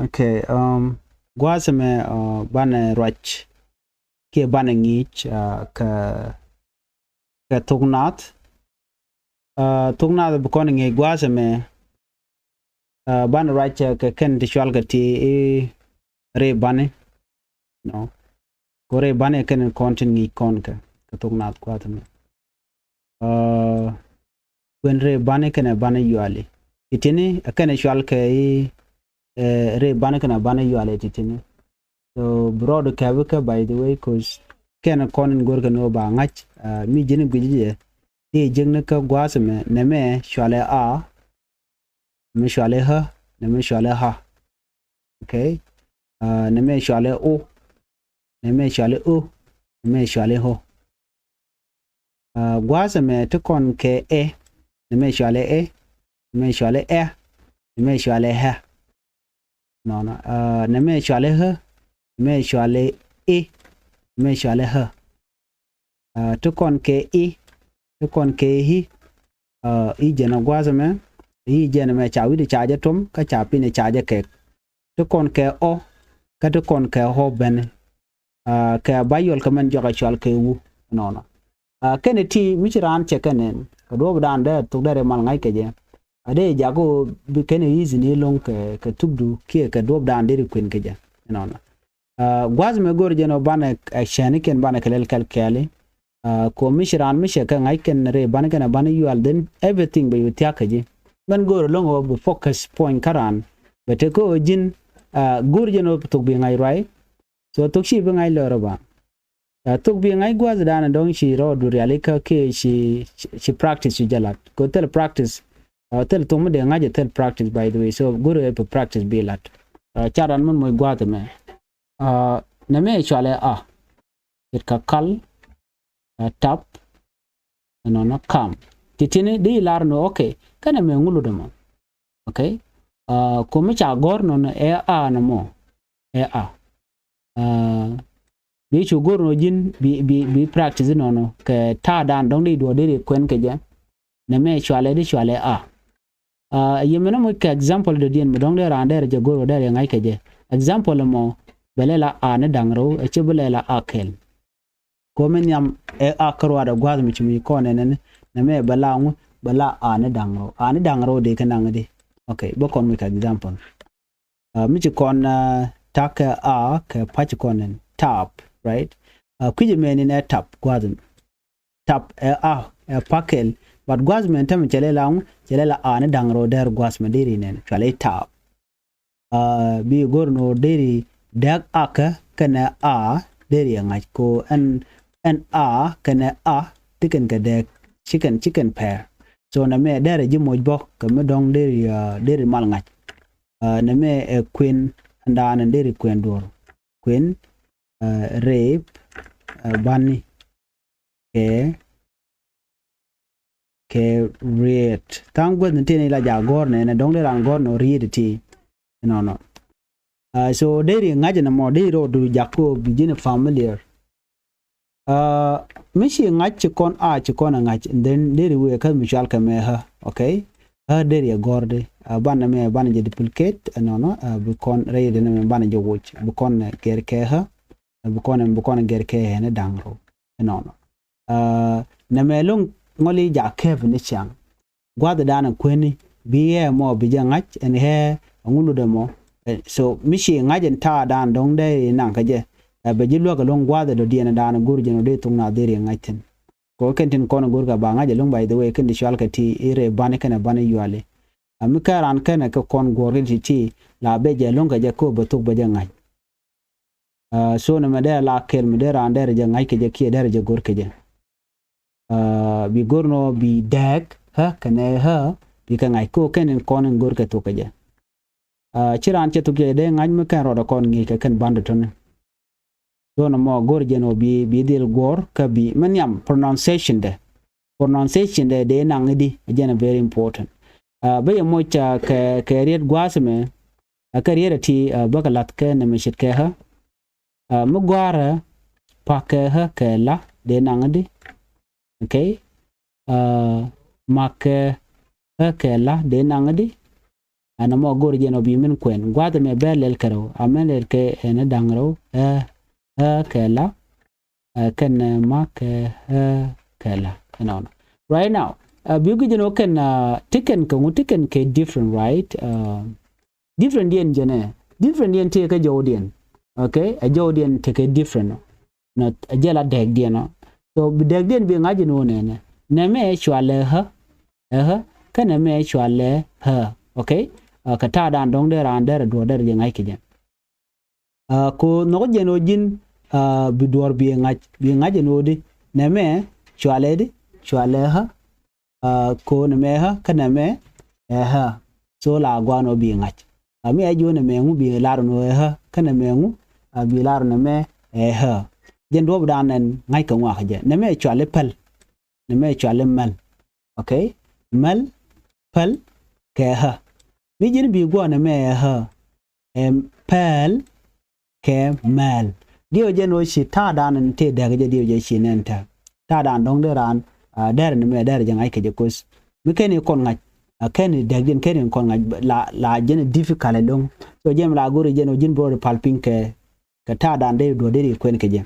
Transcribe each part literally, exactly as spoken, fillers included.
Okay, um, gua̱a̱th ɛmɛ, uh, banɛ ruac kiɛ banɛ ŋi̱i̱c, uh, kɛ, kɛ thok naath. Uh, thok naath bi kɔn ŋi̱i̱c gua̱a̱th ɛmɛ, uh, banɛ ruac, uh, kɛ kɛn ti cual kɛ ti i̱ rɛy bani. No. Ko rɛy bani kɛn kɔn tin ŋi̱i̱c kɔn kɛ, kɛ thok naath gua̱a̱th ɛmɛ. Uh, kuɛn rɛy bani kɛnɛ bani yuali. Ti tini, ɛ kɛnɛ cual kɛ i̱, eh, rɛy bani kɛnɛ bani yuali ti tini. So, bi rɔɔdu kɛpi kɛ, by the way, 'cause kɛn kɔn in go̱rkɛ ni wä ba ŋa̱c, uh, mi ji̱n guic jɛ. Ti ji̱n ni kä gua̱a̱th ɛmɛ, nɛmɛ cualɛ a, nɛmɛ cualɛ ɣä, nɛmɛ cualɛ ɣa. Okay? Uh, nɛmɛ cualɛ o, nɛmɛ cualɛ o, nɛmɛ cualɛ ɣo. Uh, gua̱a̱th ɛmɛ ti kɔn kɛ ɛ, nɛmɛ cualɛ ɛ, nɛmɛ cualɛ ɛ, nɛmɛ cualɛ ɣɛ. Nɔnɔ, uh, nɛmɛ cualɛ ɣä, nɛmɛ cualɛ i̱, nɛmɛ cualɛ ɣä. Uh, ti kɔn kɛ i̱, ti kɔn kɛ i̱, uh, i̱ jɛn ɛ gua̱a̱th ɛmɛ, i̱ jɛn ɛmɛ ca wi̱cdɛ ca jɛ tuɔ̱m, kä ca pi̱n ɛ ca jɛ kɛk. Ti kɔn kɛ ɔ, kä ti kɔn kɛ ɔ ben. Uh, kɛ ba yuɔl kɛ mɛn jɔk ɛ cual kɛ wu. Nɔnɔ. Uh, kɛnɛ ti mi ci raan cɛ kɛn ɛn, kɛ duɔ̱ɔ̱p dan dee thok dee rɛ mal ŋa̱c kɛ jɛ. A dee jak ɣöö bi kɛn ɛ easy ni lo̱ŋ kɛ, kɛ thukdu kiɛ kɛ duɔ̱ɔ̱p dan deri kuën kɛ jɛ. Nɔnɔ. Uh, gua̱a̱th mɛ go̱r jɛn ɔ banɛ, uh, cɛnikiɛn banɛ kɛ lɛl kɛl kɛɛli. Uh, ko mi ci raan mi cɛ kɛ ŋa̱c kɛn rɛy bani kɛnɛ bani yual, then everything bɛ yu thia̱k kɛ ji̱. Mɛn go̱r lo̱ŋ ɔ bi focus point kä raan. Bɛ tek kä ɔ ji̱n, uh, go̱r jɛn ɔ thok bi ŋa̱c ruay. So thok ci bi ŋa̱c lɔr ɔ ba. Uh, thok bi ŋa̱c gua̱a̱th dan dɔ̱ŋ ci rɔɔdu riali kä kiɛ ci, ci, ci practice ci jɛ lat. Ko thil practice. Uh, thil thok mi dee ŋa̱c ɛ thil practice, by the way. So go̱r ɛ bi practice bi lat. Uh, ca raan mɛn moc gua̱a̱th ɛmɛ. Uh, nɛmɛ cualɛ a. It ka kal, uh, tap, ɛnɔnɔ kam. Ti tini di lar ni, okay. Kɛnɛ mɛ ŋulu dɛ mɔ. Okay. Uh, ko mi ca gɔr nɔnɔ ɛ a nɔmɔ. Ɛ a. Uh, bi cu gɔr nɔ ji̱n bi, bi, bi practice nɔnɔ kɛ ta̱a̱ dan dɔ̱ŋ di duɔ deri kuɛn kɛ jɛ. Nɛmɛ cualɛ di cualɛ a. Uh, yɛ mɛnɛ muc kɛ example dɔ̱diɛn mi dɔ̱ŋ dee raan dɛr jɛ go̱r wä dɛr yɛ ŋa̱c kɛ jɛ. Example mɔ bɛ lɛ la a ni da̱ŋ rɛw, ɛ ci bi lɛ la a kɛl. Ko mi nhiam ɛ a kä ruaadɛ gua̱a̱th mi ci mi kɔn ɛnɛni, nɛmɛ bɛ la ŋu, bɛ la a ni da̱ŋ rɛw. A ni da̱ŋ rɛw dee kɛ naŋ di. Okay, bä kɔn muc kɛ example. Uh, mi ci kɔn, uh, ta̱kɛ a kɛ pa̱c kɔn ɛn tap, right? Uh, kui̱c ɛmɛ ni nɛ tap gua̱a̱th mi. Tap ɛ a, ɛ pakɛl. But gua̱a̱th mɛ tämɛ cɛ lɛ la ŋu, cɛ lɛ la a ni da̱ŋ rɛw dɛr gua̱a̱th mɛ deri nɛn cualɛ tap. Uh, bi go̱r ni wä deri dɛk akä kɛnɛ a deri ɛ ŋa̱c ko ɛn, ɛn a kɛnɛ a ti kɛn kɛ dɛk ci kɛn, ci kɛn pɛr. So nɛmɛ dɛr ɛ ji̱ moc bä kɛ mi dɔ̱ŋ deri, uh, deri mal ŋa̱c. Uh, nɛmɛ ɛ kuën ɛn daanɛ deri kuën duɔr. Kuën, uh, rep, uh, bani. Kɛ, kɛ riet. Tha̱a̱ŋ guäth ni ti ni la jaak gɔ̱r nɛ, nɛ dɔ̱ŋ di raan gɔ̱r nɔ riet ti. Nɔnɔ. Uh, so deri ŋa̱c ni mɔ, deri rɔ du jak ko bi ji̱n familiar. Uh, mi ci ŋa̱c ci kɔn a ci kɔn a ŋa̱c, and then deri wee kä mi cual kɛ mɛ ɣä, okay? Ɣä deri ɛ gɔ̱r di. Uh, banɛ mɛ banɛ jɛ duplicate, uh, nɔnɔ, uh, bi kɔn rɛy di nɛ mɛ banɛ jɛ woc, bi kɔn, uh, gɛr kɛ ɣä, uh, bi kɔn, bi kɔn gɛr kɛ ɣä ni da̱ŋ rɛw. Ɛnɔnɔ. Uh, nɛmɛ lo̱ŋ ŋɔli ja kɛp ni ciaŋ. Gua̱th dan kueni bi ɣɛ mɔ bi jɛ ŋa̱c ɛn ɣɛ aŋu lutdɛ mɔ. Eh, so mi ci ŋa̱c ɛn ta̱a̱ dan dɔ̱ŋ dee naŋ kä jɛ. Eh, bɛ ji̱ luäk ɛlɔ̱ŋ gua̱th ɛ dɔ̱diɛn dan go̱r jɛn ɔ dee thok na dhiri ŋa̱c thi̱n. Kɛ kɛn tin kɔn go̱r kɛ ba ŋa̱c ɛlɔ̱ŋ, by the way, kɛn ti cual kɛ ti i̱ rɛy bani kɛnɛ bani yuali. A mi kɛ raan kɛnɛ kɛ kɔn guɔ̱r kɛ ti ti la bɛ jɛ ɛlɔ̱ŋ kɛ jɛ kɛ bɛ thok bɛ jɛ ŋa̱c. Uh, so nɛmɛ dee la kɛl mi dee raan dee rɛ jɛ ŋa̱c kɛ jɛ kiɛ dee rɛ jɛ go̱r kɛ jɛ. Uh, bi go̱r nɔ bi dɛɛk ɣä kɛnɛ ɣä bi kɛ ŋa̱c ko kɛn in kɔn in go̱r kɛ thok kɛ jɛ. Uh, ci raan cɛ thok jɛ dee ŋa̱c mi kɛn rɔɔdɛ kɔn ŋi̱i̱c kɛ kɛn bandɛ tɔni. So nɔmɔ go̱r jɛ nɔ bi, bi dhil guɔ̱r kä bi mi nhiam pronunciation dɛ. Pronunciation dɛ dee naŋ i̱di jɛn very important. Uh, bä yɛ moc, uh, kɛ, kɛ riet gua̱a̱th mɛ, uh, kɛ riet ati, uh, bä kɛ lath kɛ nɛmɛ ce̱tkɛ ɣä. Uh, mi gua̱a̱rä pakɛ ɣä kɛ la dee naŋ i̱di. Okay. Uh, makɛ ɣä kɛ la dee naŋ i̱di. Ɛn ɛmɔ go̱r jɛn ɔ bi min kuɛn. Gua̱th ɛmɛ bɛ lɛl kɛ rɛw. A mɛn lɛl kɛ ɛn da̱ŋ rɛw. Ɛ, ɛ kɛ la. Ɛ, kɛn, ɛ, ma kɛ, ɛ kɛ la. Ɛnɔnɔ. Right now, ɛ, bi gui̱c jɛn ɔ kɛn, ɛ, ti kɛn kɛ ŋu ti kɛn kɛ different, right? Ɛ, different diɛn jɛn ɛ. Different diɛn tëë kä jɔwdiɛn. Okay? Ɛ jɔwdiɛn tekɛ different. Nɔ, ɛ jɛ la dɛɛkdiɛn ɔ. So, bi dɛɛkdiɛn bi ŋa̱c jɛn ɔ nɛnɛ. Nɛmɛ cualɛ ɣä. Ɛ ɣä. Kä nɛmɛ cualɛ ɣä. Okay? Ɛ, kɛ ta̱a̱ dan dɔ̱ŋ dee raan derɛ duɔ̱ɔ̱r derɛ jɛ ŋa̱c kɛ jɛ. Ɛ, ko nhɔk jɛn ɔ ji̱n, ɛ, bi duɔ̱ɔ̱r bi ŋa̱c, bi ŋa̱c jɛn ɔ di. Nɛmɛ cualɛ di, cualɛ ɣä. Ɛ, ko nɛmɛ ɣä, kä nɛmɛ ɛ ɣä. So la gua̱a̱n ɔ bi ŋa̱c. Ɛ, mi ɛ ji̱ ɔ nɛmɛ ŋu bi lar nɔ ɛ ɣä, kä nɛmɛ ŋu, ɛ, bi lar nɛmɛ ɛ ɣä. Jɛn duɔ̱ɔ̱p dan ɛn ŋa̱c kɛ ŋuak jɛ. Nɛmɛ cualɛ päl. Nɛmɛ cualɛ mäl. Okay? Mäl, päl, kɛ ɣä. Mi ji̱n bi gua̱a̱n nɛmɛ ɛ ɣä. Ɛ päl, kɛ mäl. Diɛw jɛn ɔ ci ta̱a̱ dan in tëë dɛk jɛ diɛw jɛ ci nɛn tɛk. Ta̱a̱ dan dɔ̱ŋ dee raan, ɛ, dɛr ni mɛ dɛr jɛ ŋa̱c kɛ jɛ ko̱th. Mi kɛn i̱ kɔn ŋa̱c, ɛ, kɛn i̱ dɛk jɛn kɛn i̱ kɔn ŋa̱c, la, la jɛn i̱ difficult ɛlɔ̱ŋ. So jɛn la go̱r i̱ jɛn ɔ ji̱n bä rɔ pal piny kɛ, kɛ ta̱a̱ dan dee duɔ̱ɔ̱r dee ri kuɛn kɛ jɛ.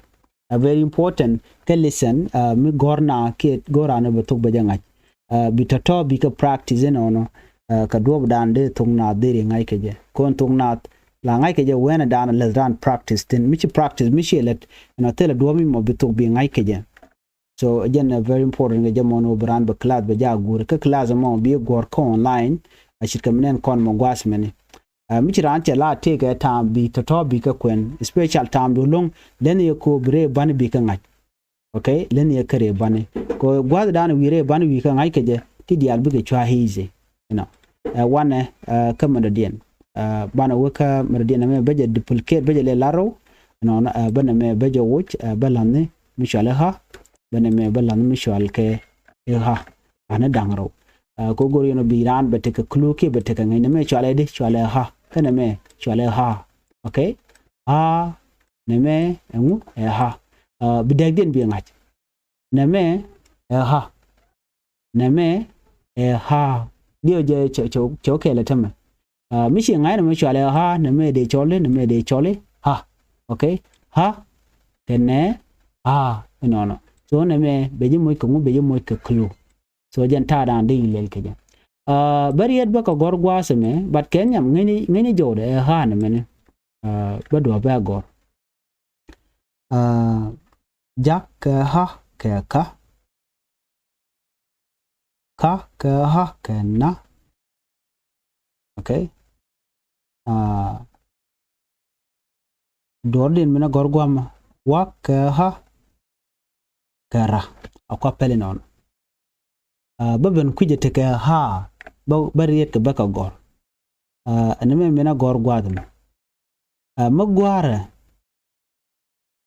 A very important kɛ listen, ɛ, mi gɔ̱r na kiɛ gɔ̱r raan bɛ thok bɛ jɛ ŋa̱c. Ɛ, bi tɔ̱tɔ̱ bikɛ practice inɔnɔ, ɛ, kɛ duɔ̱ɔ̱p dan dee thok naath dee ri ŋa̱c kɛ jɛ. Kɔn thok naath la ŋa̱c kɛ jɛ wɛnɛ dan lɛth dan practice thin. Mi ci practice, mi ci lɛt, ɛn ɔ thilɛ duɔ̱ɔ̱p mi mɔ bi thok bi ŋa̱c kɛ jɛ. So, jɛn ɛ very important kɛ jɛ mɔn wä bi raan bɛ class bɛ jɛ a guur. Kä class mɔ bi guɔ̱r kä online, a ce̱tkɛ mi nɛn kɔn mɔ gua̱a̱th mɛni. Ɛ, mi ci raan cɛ la tëëkɛ ta̱a̱m bi tɔ̱tɔ̱ bikɛ kuɛn, special ta̱a̱m du lo̱ŋ, lɛn yɛ ko bi rɛy bani bikɛ ŋa̱c. Okay, lɛn yɛ kä rɛy bani. Ko gua̱th dan wi̱i̱ rɛy bani wi̱i̱ kä ŋa̱c kɛ jɛ, ti diaal bikɛ cua easy. You know. Ɛ, wanɛ, ɛ, kä mɛdɔ̱diɛn. Ɛ, banɛ wä kä mɛdɔ̱diɛn ɛmɛ bä jɛ duplicate, bä jɛ lɛ la̱r rɛw. Nɔnɔ, ɛ, bä nɛmɛ bä jɛ woc, ɛ, bä la̱thni mi cual i̱ ɣä. Bä nɛmɛ bä la̱thni mi cual kɛ i̱ ɣä. Ani da̱ŋ rɛw. Ɛ, ko go̱r yɛn ɔ bi raan bɛ tekɛ clue kiɛ bɛ tekɛ ŋäc nɛmɛ cual i̱ di, cual i̱ ɣä. Kä nɛmɛ cual i̱ ɣä. Okay? Ɣä, nɛmɛ ɛŋu ɛ ɣä. Ɛ, bi dɛkdiɛn bi ŋa̱c. Nɛmɛ ɛ ɣä. Nɛmɛ ɛ ɣä. Diɛw jɛ cɛ, cɛ, cɛ kɛɛl ɛ tämɛ. Ɛ, mi ci ŋa̱c nɛmɛ cual ɛ ɣä, nɛmɛ dee cɔl i̱, nɛmɛ dee cɔl i̱ ɣä. Okay? Ɣä kɛnɛ ɣä inɔnɔ. So nɛmɛ bɛ ji̱ moc kɛ ŋu, bɛ ji̱ moc kɛ clue. So jɛn ta̱a̱ dan dee ilɛl kɛ jɛ. Ɛ, bä riet bä kɛ gɔ̱r gua̱a̱th ɛmɛ, but kɛ nhiam ŋäcni, ŋäcni jɔwdɛ ɛ ɣä nɛmɛni. Ɛ, bä duɔ̱ɔ̱p bɛ gɔ̱r. Ɛ, jak kɛ ɣä kɛ ka. Ka kɛ ɣä kɛ na. Okay. Ɛ, duɔ̱ɔ̱r din minɛ gɔ̱r gua̱a̱mä. Wak kɛ ɣä kɛ ra. A kua pɛli nɔnɔ. Ɛ, bä ben kui̱cɛ tekɛ ɣä. Bä, bä riet kɛ bä kɛ gɔ̱r. Ɛ, ɛn mɛ minɛ gɔ̱r gua̱a̱th mɛ. Ɛ, mi gua̱a̱rɛ.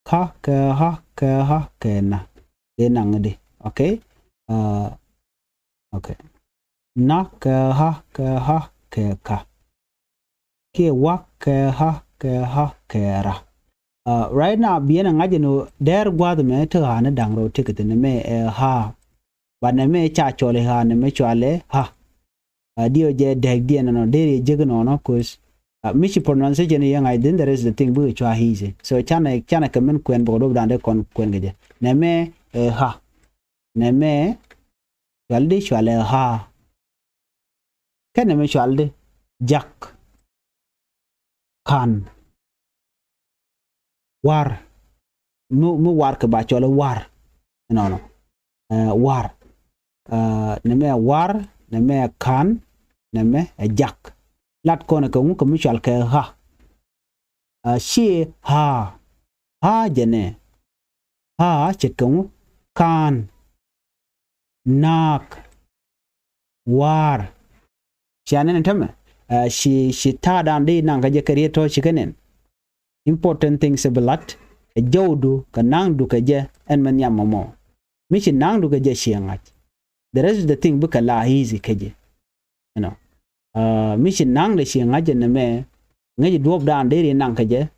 Ka kɛ ɣä kɛ ɣä kɛ na. Dee naŋ di. Okay. Ɛ, okay. Na kɛ ɣä kɛ ɣä kɛ ka. Kiɛ wa kɛ ɣä kɛ ɣä kɛ ra. Ɛ, right now biɛn ɛ ŋa̱c ɛn ɣöö dɛr gua̱a̱th ɛmɛ ti ɣa̱a̱ ni da̱ŋ rɛw ti kɛ thi̱n ɛmɛ ɛ ɣa̱a̱. But nɛmɛ ca cɔl i̱ ɣa̱a̱, nɛmɛ cɔalɛ ɣa̱a̱. Ɛ, diɛw jɛ dɛkdiɛn ɛnɔ deri ɛ jek ɛnɔnɔ, 'cause, ɛ, mi ci pronunciation yɛ ŋa̱c, then the rest of the thing bikɛ cua easy. So canɛ, canɛ kɛ min kuɛn bä kɛ duɔ̱p da̱a̱n dee kɔn kuɛn kɛ jɛ. Nɛmɛ ɛ ɣa̱a̱. Nɛmɛ cual di, cualɛ ɣa̱a̱. Kɛnɛ mi cual di jak, ka̱n, war. Mi, mi war kɛ ba cɔl i̱ war. Inɔnɔ. Ɛ, war. Ɛ, nɛmɛ ɛ war, nɛmɛ ɛ ka̱n, nɛmɛ ɛ jak. Lat kɔnɛ kɛ ŋu kɛ mi cual kɛ ɣa̱a̱. Ɛ, ciɛ ɣa̱a̱. Ɣa̱a̱ jɛnɛ. Ɣa̱a̱ ce̱tkɛ ŋu? Ka̱n. Naak. Waar. Cia nɛn ɛn tämɛ? Ɛ, ci, ci ta̱a̱ da̱a̱n di naŋ kä jɛ kɛ riet tɔ̱ ci kɛ nɛn. Important things ɛ bi lat, ɛ jɔwdu kɛ naŋdu kɛ jɛ ɛn mɛ nhiam mɔmɔ. Mi ci naŋdu kɛ jɛ ciɛ ŋa̱c. The rest of the thing bikɛ la easy kä ji̱. You know. Ɛ, mi ci naŋdɛ ciɛ ŋa̱c jɛ nɛmɛ, ŋäc duɔ̱ɔ̱p da̱a̱n deri naŋ kä jɛ,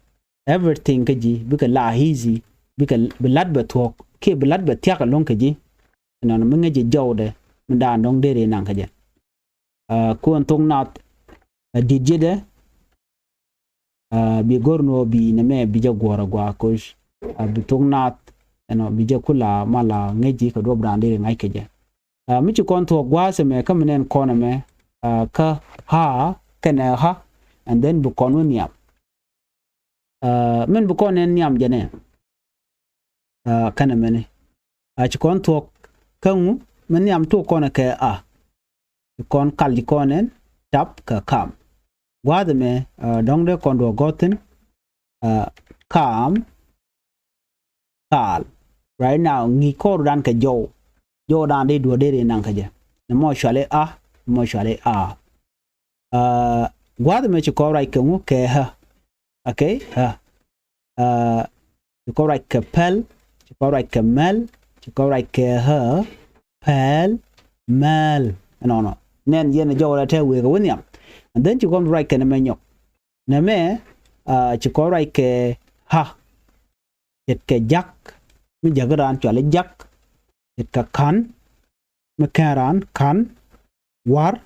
everything kä ji̱ bikɛ la easy, bikɛ bi lat bɛ thuɔ̱k kiɛ bi lat bɛ thia̱k ɛlɔ̱ŋ kä ji̱. Ɛnɔnɔ mi ŋäc jɛ jɔwdɛ mi da̱a̱n dɔ̱ŋ deri naŋ kä jɛ. Ɛ, kuɔn thok nath, Ɛ di̱t ji̱dɛ, ɛ, bi go̱r ni ɣöö bi nɛmɛ bi jɛ guɔ̱ɔ̱r a gɔaa koc, ɛ, bi thok naath, you know, bi jɛ kula mal a ŋäc ji̱ kɛ duɔ̱ɔ̱p daan deri ŋa̱c kɛ jɛ. Ɛ, mi ci kɔn thuɔ̱k gua̱a̱th ɛmɛ kä mi nɛn kɔn ɛmɛ, ɛ, kä ha kɛnɛ ha, and then bi kɔn wä nhiam. Ɛ, min bi kɔn nɛn nhiam jɛ nɛ, ɛ, kɛnɛ mɛni. Ɛ, ci kɔn thuɔ̱k kä ŋu, mi nhiam tuɔk kɔn kɛ a. Ci kɔn kal ji̱ kɔn ɛn tap kɛ kam. Gua̱a̱th ɛmɛ, ɛ, dɔ̱ŋ dee kɔn duɔ̱ɔ̱k gɔ̱thin, ɛ, kam, kal. Right now, ŋi̱i̱c kɔr dan kɛ jɔw. Jɔw dan dee duɔ̱ɔ̱r dee ri naŋ kɛ jɛ. Nɛ mɔ cuali a, nɛ mɔ cuali a. Ɛ, gua̱a̱th ɛmɛ ci kɔn ruac kɛ ŋu kɛ hä. Okay, hä. Ɛ, ci kɔn ruac kɛ pɛl, ci kɔn ruac kɛ mɛl, ci kɔn ruac kɛ hä, pɛl, mɛl. Ɛnɔnɔ. Nɛn yɛn jɔw rɛ tɛ wëë kɛ wä nhiam. And then ci kɔn ruac kɛ nɛmɛ nyɔk. Nɛmɛ, ɛ, ci kɔn ruac kɛ ha. Ce̱tkɛ jak, mi jäk raan cuali jak. Ce̱tkɛ ka̱n, mi kɛn raan ka̱n. War,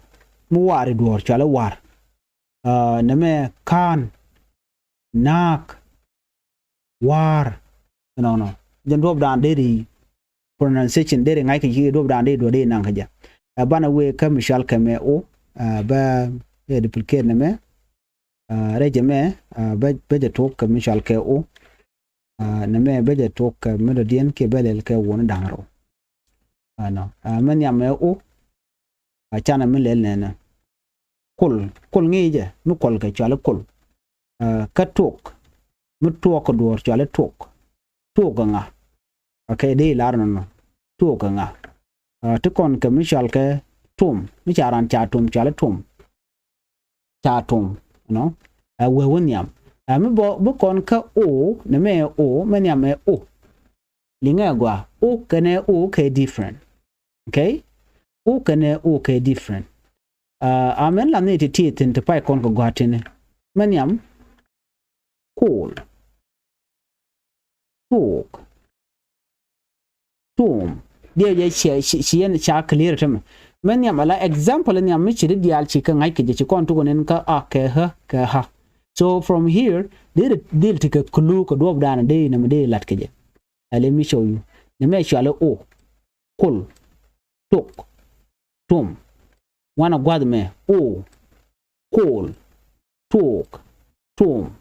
mi war i̱ duɔ̱ɔ̱r cuali war. Ɛ, nɛmɛ ka̱n, naak, war. Ɛnɔnɔ. Jɛn duɔ̱ɔ̱p daan deri pronunciation deri ŋa̱c kɛ ci duɔ̱ɔ̱p daan deri duɔ̱ɔ̱r deri naŋ kɛ jɛ. Ɛ, banɛ wëë kä mi cual kɛ mɛ o, ɛ, bä, bä duplicate nɛmɛ. Ɛ, rɛc ɛmɛ, ɛ, bä, bä jɛ tuɔk kɛ mi cual kɛ o. Ɛ, nɛmɛ bä jɛ tuɔk kɛ mi dɔ̱diɛn kiɛ bä lɛl kɛ wun da̱ŋ rɛw. Ɛnɔ. Ɛ, mi nhiam ɛ o. Ɛ, canɛ mi lɛl nɛnɛ. Kul, kul ŋi̱i̱cɛ, mi kuɔl kɛ cuali kul. Ɛ, kä tuɔk, mi tuɔk kɛ duɔ̱ɔ̱r cuali tuɔk. Tuɔk kɛ ŋa? Okay, dee lar nɔnɔ. Tuɔk kɛ ŋa? Ɛ, ti kɔn kɛ mi cual kɛ tum, mi ca ran ca tum cuali tum. Ca tum, you know. Ɛ, wee wä nhiam. Ɛ, mi bɔ, bi kɔn kä o, nɛmɛ o, mi nhiam ɛ o. Liŋɛ gɔaa, o kɛnɛ o kɛ different. Okay? O kɛnɛ o kɛ different. Ɛ, amɛn lam ni ti ti thin ti pay kɔn kɛ gɔaa tini. Mi nhiam, kul. Tuɔk. Tum. Diɛ jɛ ciɛ, ci, ci yɛn ca clear tämɛ. Mi nhiam ala example nhiam mi ci di diaal ci kɛ ŋa̱c kɛ jɛ ci kɔn tukɛ nin kä a kɛ hä, kɛ ha. So from here, dee di, dil ti kɛ clue kɛ duɔ̱ɔ̱p daan dee nɛmɛ dee lat kɛ jɛ. Ɛ, let me show you. Nɛmɛ cuali o. Kul. Tuk. Tum. Wanɛ gua̱th mɛ. O. Kul. Tuk. Tum.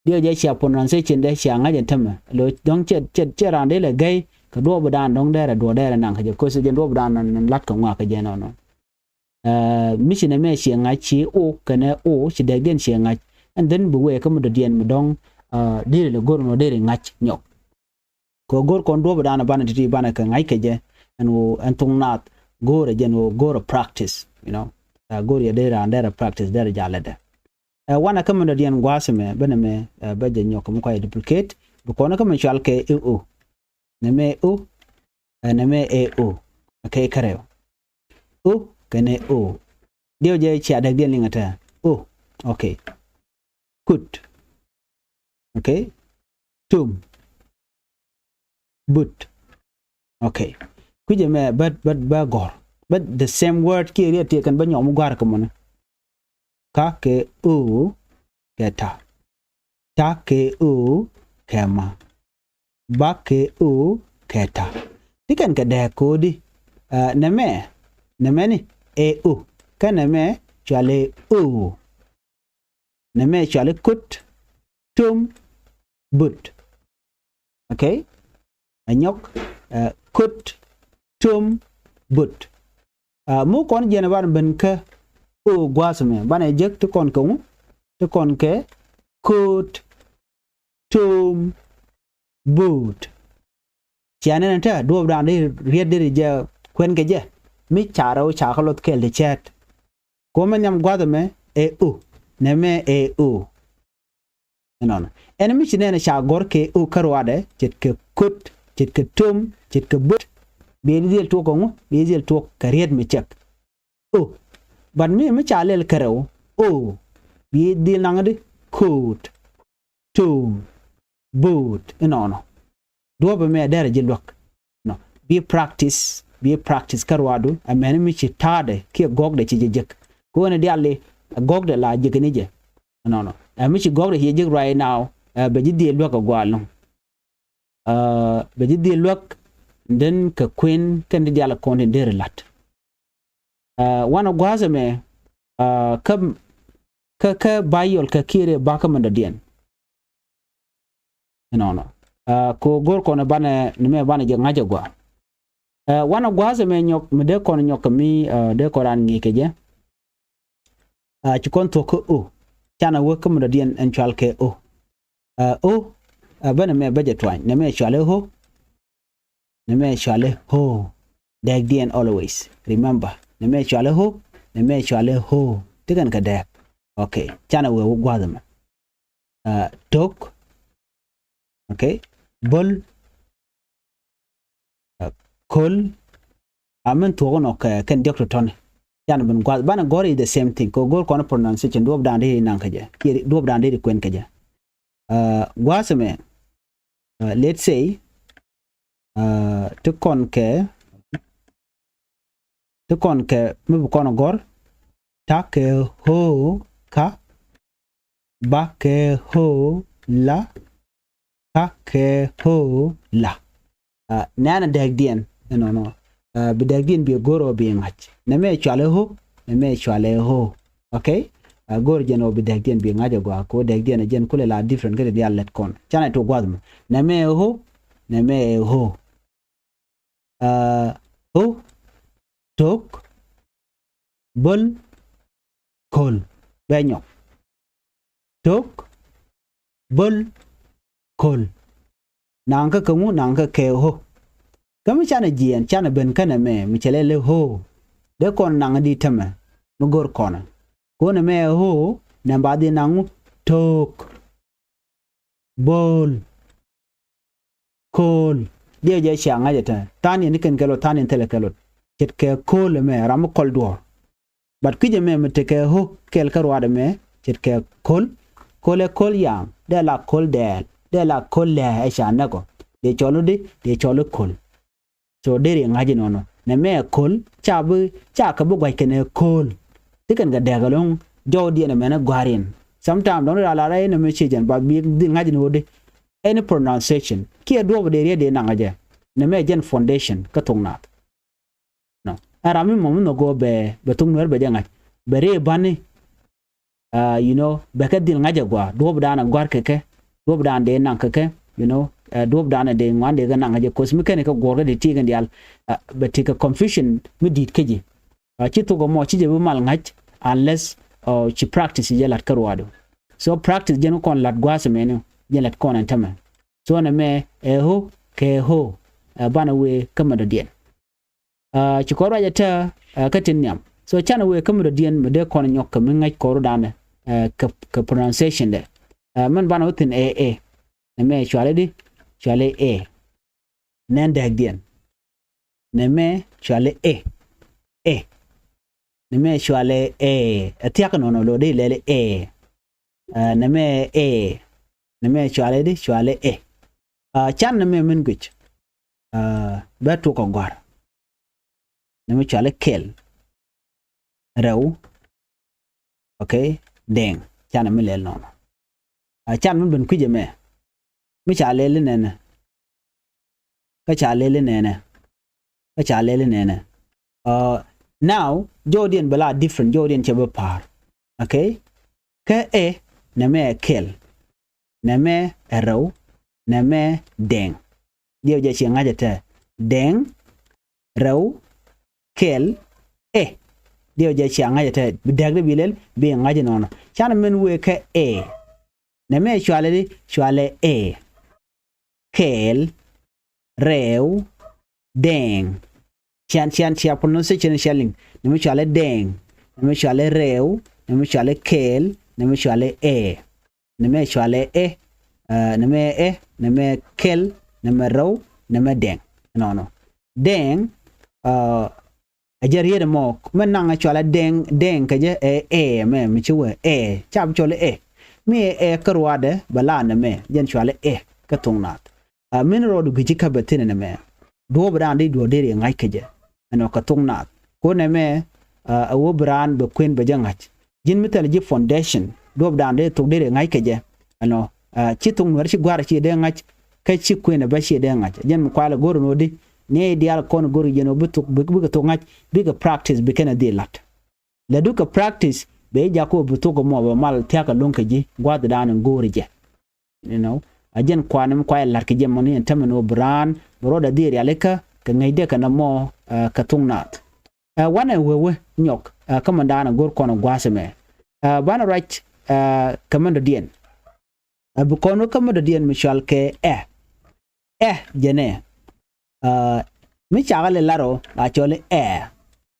Diɛ jɛ cia pronunciation dɛ cia ŋa̱c ɛn tämɛ. Lo dɔ̱ŋ cɛ, cɛ, cɛ raan dee lɛ gɛy kɛ duɔ̱ɔ̱p daan dɔ̱ŋ dɛrɛ duɔ̱ɔ̱r dɛrɛ naŋ kɛ jɛ. Kosi jɛ duɔ̱ɔ̱p daan nɔn lat kɛ ŋuak kɛ jɛ nɔnɔ. Ɛ, mi ci nɛmɛ cie ŋa̱c ci o kɛnɛ o ci dɛkdiɛn cie ŋa̱c. And then bi wee kä mi dɔ̱diɛn mi dɔ̱ŋ, ɛ, diri lɛ go̱r nɔ diri ŋa̱c nyɔk. Kɛ go̱r kɔn duɔ̱ɔ̱p dan banɛ ti̱ti̱ banɛ kɛ ŋa̱c kɛ jɛ ɛn ɣöö ɛn thok naath go̱o̱rɛ jɛn ɣöö go̱o̱rɛ practice, you know. Ɛ, go̱o̱r yɛ dee raan derɛ practice derɛ jalätdɛ. Ɛ, wanɛ kä mi dɔ̱diɛn gua̱a̱th ɛmɛ bä nɛmɛ, ɛ, bä jɛ nyɔk kɛ mi kua yɛ duplicate. Bi kɔn kä mi cual kɛ ɛ o. Nɛmɛ ɛ o. Ɛ, nɛmɛ ɛ o. Ɛ kɛ kärɛw. O kɛnɛ o. Diɛw jɛ cia däkdiɛn liŋɛ tɛ. O. Okay. Kut. Okay. Tum. But. Okay. Kui̱cɛ mɛ bä, bä, bä gɔ̱r. Bä the same word kiɛ riet ti kɛn bä nyɔk mi gua̱r kɛ mɔni. Ka kɛ o kɛ ta. Ta kɛ o kɛ ma. Ba kɛ o kɛ ta. Ti kɛn kɛ dɛɛ ko̱di. Ɛ, nɛmɛ, nɛmɛ ni ɛ o. Kä nɛmɛ cuali o. Nɛmɛ cuali kut, tum, but. Okay? Ɛ nyɔk, ɛ, kut, tum, but. Ɛ, mi kɔn jiɛn banɛ ben kä o gua̱a̱th mɛ. Banɛ jek ti kɔn kɛ ŋu? Ti kɔn kɛ kut, tum, but. Cia nɛn ɛ tɛ duɔ̱ɔ̱p dan di riet di ri jɛ kuɛn kɛ jɛ. Mi ca rɛw ca kä loth kɛɛl ti cɛɛt. Kɛ ɣöö mɛ nhiam gua̱th ɛmɛ ɛ o. Nɛmɛ ɛ o. Ɛnɔnɔ. Ɛn mi ci nɛn ɛ ca gɔ̱r kɛ o kä ruaadɛ, ce̱tkɛ köt, ce̱tkɛ töm, ce̱tkɛ böt. Bi ɛ dhil tuɔk kɛ ŋu? Bi ɛ dhil tuɔk kɛ riet mi cɛk. O. But mi, mi ca lɛl kärɛw, o. Bi ɛ dhil naŋ di kööt. Töm. Bööt inɔnɔ. Duɔ̱ɔ̱p ɛmɛ dɛrɛ ji̱ luäk. Nɔ. Bi practice, bi practice kä ruaadu, ɛmɛn mi ci ta̱a̱dɛ kiɛ gɔ̱kdɛ ci jɛ jek. Kɛ ɣöö ni diaal i̱ gɔ̱kdɛ la ji̱kɛ ni jɛ. Nɔnɔ. Ɛ mi ci gɔ̱kdɛ ci jɛ ji̱k right now, ɛ bɛ ji̱ dhil luäk kɛ gua̱a̱l nɔ. Ɛ bɛ ji̱ dhil luäk, den kɛ kuën kɛn ti diaal kɔn tin deri la̱t. Ɛ wanɛ gua̱a̱th ɛmɛ, ɛ kä, kä, kä Baybol kɛ kiɛ rɛ bakä mɛn dɔ̱diɛn. Inɔnɔ. Ɛ kɛ ɣöö go̱r kɔn banɛ, ni mɛ banɛ jɛ ŋa̱c ɛ gua̱a̱. Ɛ wanɛ gua̱a̱th ɛmɛ nyɔk, mi dee kɔn nyɔk kɛ mi, ɛ dee kɔn raan ŋi̱i̱c kɛ jɛ. Ɛ ci kɔn thuɔ̱k kä o. Canɛ wee kä mɛn dɔ̱diɛn ɛn cual kɛ o. Ɛ o, ɛ bä nɛmɛ bä jɛ tuany. Nɛmɛ cualɛ o. Nɛmɛ cualɛ o. Dɛɛkdiɛn always. Remember. Nɛmɛ cualɛ o. Nɛmɛ cualɛ o. Ti kɛn kɛ dɛɛk. Okay. Canɛ wee wä gua̱a̱th ɛmɛ. Ɛ tok. Okay. Bol. Ɛ kol. A min thuɔ̱k nɔ kɛ kɛn diɔ̱k tɔ̱tɔ̱ni. Canɛ ben gua̱a̱th. Banɛ gɔ̱r is the same thing. Kɛ go̱r kɔn pronunciation. Duɔ̱ɔ̱p da̱a̱n dee naŋ kɛ jɛ. Kiɛ duɔ̱ɔ̱p da̱a̱n dee kuɛn kɛ jɛ. Ɛ gua̱a̱th ɛmɛ. Ɛ let's say, ɛ ti kɔn kɛ, ti kɔn kɛ mi bi kɔn gɔ̱r. Ta kɛ o ka, ba kɛ o la, ka kɛ o la. Ɛ nɛnɛ dɛɛkdiɛn inɔnɔ. Ɛ bi dɛɛkdiɛn bi go̱r ɔ bi ŋa̱c. Nɛmɛ cualɛ o. Nɛmɛ cualɛ o. Okay. Ɛ go̱r jɛn ɔ bi dɛɛkdiɛn bi ŋa̱c ɛ gua̱a̱ kɛ ɣöö dɛɛkdiɛn ɛ jɛn kulɛ la different kä ti diaal lät kɔn. Canɛ tok gua̱a̱th mɛ. Nɛmɛ o. Nɛmɛ o. Ɛ o. Tok. Bol. Kol. Bɛ nyɔk. Tok. Bol. Kol. Naŋ kä kɛ ŋu? Naŋ kä kɛ o. Kä mi canɛ jiɛɛn canɛ ben kä nɛmɛ mi cɛ lɛ lɛ o. Dee kɔn naŋ di tämɛ mi go̱r kɔnɛ. Kɛ ɣöö nɛmɛ o nɛ ba dhi naŋ ŋu? Tok. Bol. Kol. Diɛ jɛ cia ŋa̱c ɛ tɛ. Tha̱a̱n yɛn ni kɛn kɛ lot, tha̱a̱n yɛn thilɛ kɛ lot. Ce̱tkɛ kol ɛmɛ ram mi kɔl duɔ̱ɔ̱r. But kui̱c ɛmɛ mi tekɛ o kɛɛl kä ruaadɛ mɛ ce̱tkɛ kol. Kol ɛ kol yam. Dee la kol dɛɛl. Dee la kol lɛ ɛ ca näk ɔ. Dee cɔl ni di, dee cɔl ni kol. So deri ŋa̱c inɔnɔ. Nɛmɛ ɛ kol, ca bi, ca kɛ bi gua̱c kɛnɛ kol. Ti kɛn kɛ dɛɛk ɛlɔ̱ŋ jɔwdiɛn ɛmɛn ɛ gua̱a̱r in. Sometime dɔ̱ŋ ri ral a rɛy nɛmɛ ciɛ jɛn ba bi dhil ŋa̱c in ɣöödi. Any pronunciation kiɛ duɔ̱ɔ̱p dee riet dee naŋ ɛ jɛ. Nɛmɛ ɛ jɛn foundation kä thok naath. Nɔ. Ɛ ram mi mɔ mi nhɔk go̱o̱r bɛ, bɛ thok nuɛr bɛ jɛ ŋa̱c. Bɛ rɛy bani. Ɛ you know, bɛ kɛ dhil ŋa̱c ɛ gua̱a̱, duɔ̱ɔ̱pdan ɛ gua̱r kɛ kɛ, duɔ̱ɔ̱pdan dee naŋ kɛ kɛ, you know, ɛ duɔ̱ɔ̱pdan ɛ dee ŋuan dee kɛ naŋ kɛ jɛ, 'cause mi kɛn kɛ guɔ̱ɔ̱r kɛ dee ti kɛn diaal. Ɛ bɛ ti kɛ confusion mi di̱i̱t kä ji̱. Ɛ ci thok ɛmɔ ci jɛ bi mal ŋa̱c unless ɛ ci practice jɛ la̱t kä ruaadu. So practice jɛn kɔn la̱t gua̱a̱th ɛmɛni, jɛn la̱t kɔn ɛn tämɛ. So nɛmɛ ɛ o kɛ o, ɛ banɛ wee kä mɛ dɔ̱diɛn. Ɛ ci kɔn ruac ɛ tɛ, ɛ kä tin nhiam. So canɛ wee kä mi dɔ̱diɛn mi dee kɔn nyɔk kɛ mi ŋäc kɔn rudanɛ, ɛ kɛ, kɛ pronunciation dɛ. Ɛ mɛn banɛ wä thi̱n ɛ, ɛ. Nɛmɛ cualɛ di, cualɛ ɛ. Nɛn dɛɛkdiɛn. Nɛmɛ cualɛ ɛ. Ɛ. Nɛmɛ cualɛ ɛ. Ɛ thia̱k nɔnɔ lo di lɛli ɛ. Ɛ nɛmɛ ɛ. Nɛmɛ cualɛ di, cualɛ ɛ. Ɛ can nɛmɛ min guic. Ɛ bɛ tuk ɔ gɔ̱a̱r. Nɛmɛ cualɛ kɛl. Rɛw. Okay. Dɛŋ. Canɛ mi lɛl nɔnɔ. Ɛ can mi ben kui̱c ɛmɛ. Mi ca lɛl inɛnɛ. Kä ca lɛl inɛnɛ. Kä ca lɛl inɛnɛ. Ɛ now jɔwdiɛn bɛ la different, jɔwdiɛn cɛ bɛ pa̱a̱r. Okay. Kä ɛ, nɛmɛ ɛ kɛl. Nɛmɛ ɛ rɛw. Nɛmɛ dɛŋ. Diɛw jɛ ciɛ ŋa̱c ɛ tɛ. Dɛŋ, rɛw, kɛl, ɛ. Diɛw jɛ ciɛ ŋa̱c ɛ tɛ. Bi dɛk di bi lɛl bi ŋa̱c inɔnɔ. Canɛ min wee kɛ ɛ. Nɛmɛ cualɛ di, cualɛ ɛ. Kɛl, rɛw, dɛŋ. Cian, cian, cia pronunciation cia liŋ. Nɛmɛ cualɛ dɛŋ. Nɛmɛ cualɛ rɛw. Nɛmɛ cualɛ kɛl. Nɛmɛ cualɛ ɛ. Nɛmɛ cualɛ ɛ. Ɛ nɛmɛ ɛ. Nɛmɛ kɛl. Nɛmɛ rɛw. Nɛmɛ dɛŋ. Nɔnɔ. Dɛŋ. Ɛ ɛ jɛ riet ɛmɔ. Mɛ naŋ ɛ cualɛ dɛŋ, dɛŋ kɛ jɛ ɛ, ɛ mɛ mi ci wee ɛ. Ca bi cɔl ɛ. Mi ɛ, ɛ kä ruaadɛ bɛ la nɛmɛ. Jɛn cualɛ ɛ kä thok naath. Ɛ min rɔɔd gui̱ci kä bɛ thi̱n nɛmɛ. Duɔ̱ɔ̱p dan di duɔ̱ɔ̱r deri ŋa̱c kɛ jɛ. Ɛnɔ kɛ thok naath. Ko nɛmɛ, ɛ wä bi raan bɛ kuën bɛ jɛ ŋa̱c. Ji̱n mi thilɛ ji̱ foundation, duɔ̱ɔ̱pdan dee thok deri ŋa̱c kɛ jɛ. Ɛnɔ, ah, ci thok Nuɛr ci gua̱a̱r ci dee ŋa̱c, kä ci kuënɛ bä ci dee ŋa̱c. Jɛn mi kualɛ go̱r ni ɣöö di, ni diaal kɔn go̱r jɛn ɣöö bi thok, bi, bikɛ thok ŋa̱c, bikɛ practice, bi kɛn ɛ dhil la̱t. Lɛ dukɛ practice, bɛ ji̱ jakä ɣöö bi thok ɛmɔ bɛ mal thia̱k ɛlɔ̱ŋ kɛ ji̱ gua̱a̱thdan in go̱o̱ri jɛ. You know, a jɛn kuan mi kuay la̱t kɛ jɛ mɔ ni ɛn tämɛ ni ɣöö bi raan, bi rɔɔdɛ dhil rialikä, kɛ ŋäcdɛ kɛ nɔmɔ, ah, kɛ thok naath. Ah, wanɛ wee wee nyɔk, ah, kä mɛndan a go̱r kɔn gua̱a̱th ɛmɛ. Ah, banɛ ruac, ah, kɛ mɛn dɔ̱diɛn. Ah, bi kɔn wä kä mɛn dɔ̱diɛn mi cɔal kɛ ɛ. Ɛ, jɛnɛ. Ah, mi cakɛ lɛ lar ɔ, la cɔl i̱ ɛ.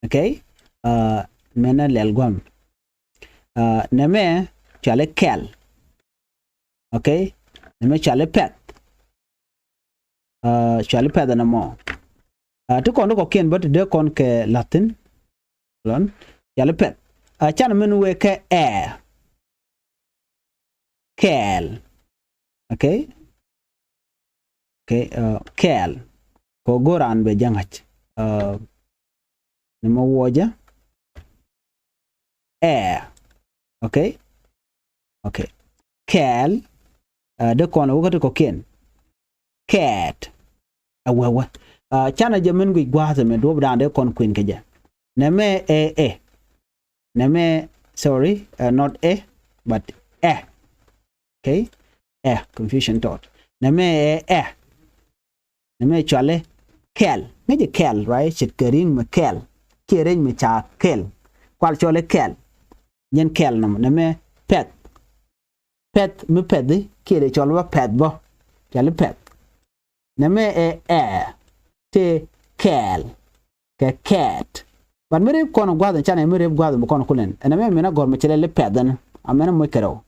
Okay? Ah, mɛn ɛ lɛl gua̱m. Ah, nɛmɛ cɔal i̱ kɛl. Okay? Nɛmɛ cɔal i̱ pɛth. Ah, cɔal i̱ pɛth ɛn ɛmɔ. Ah, ti kɔn ti kɔ̱kiɛn bä ti dee kɔn kɛ la̱thi̱n. Lɔn. Cɔal i̱ pɛth. Ah, canɛ min wee kɛ ɛ. Kɛɛl. Okay? Okay, ah, kɛɛl. Kɛ ɣöö go̱o̱r raan bɛ jɛ ŋa̱c. Ah, nɛmɛ wuɔcä. Ɛ. Okay? Okay. Kɛɛl. Ah, dee kɔn wä kä ti kɔ̱kiɛn. Kɛɛt. A wee wee. Ah, canɛ jɛ min guic gua̱a̱th ɛmɛ duɔ̱ɔ̱pdan dee kɔn kuën kɛ jɛ. Nɛmɛ ɛ ɛ. Nɛmɛ, sorry, ah, not ɛ, but ɛ. Okay? Ɛ, confusion tɔt. Nɛmɛ ɛ ɛ. Nɛmɛ cɔal i̱ kɛl. Ŋäcɛ kɛl, right? Ce̱tkɛ ri̱ŋ mi kɛl. Kiɛ rɛc mi ca kɛl. Kual cɔal i̱ kɛl. Jɛn kɛl nɔmɔ. Nɛmɛ pɛth. Pɛth mi pɛth i̱ kiɛ dee cɔl bä pɛth bä. Cɔal i̱ pɛth. Nɛmɛ ɛ ɛ. Tëë kɛɛl. Kɛ kɛɛt. But mi rep kɔn gua̱th in canɛ mi rep gua̱th in bi kɔn kulɛn. Ɛn nɛmɛ min a gɔ̱r mi cɛ lɛl i̱ pɛth ɛn. Amɛn a moc kɛ rɛw.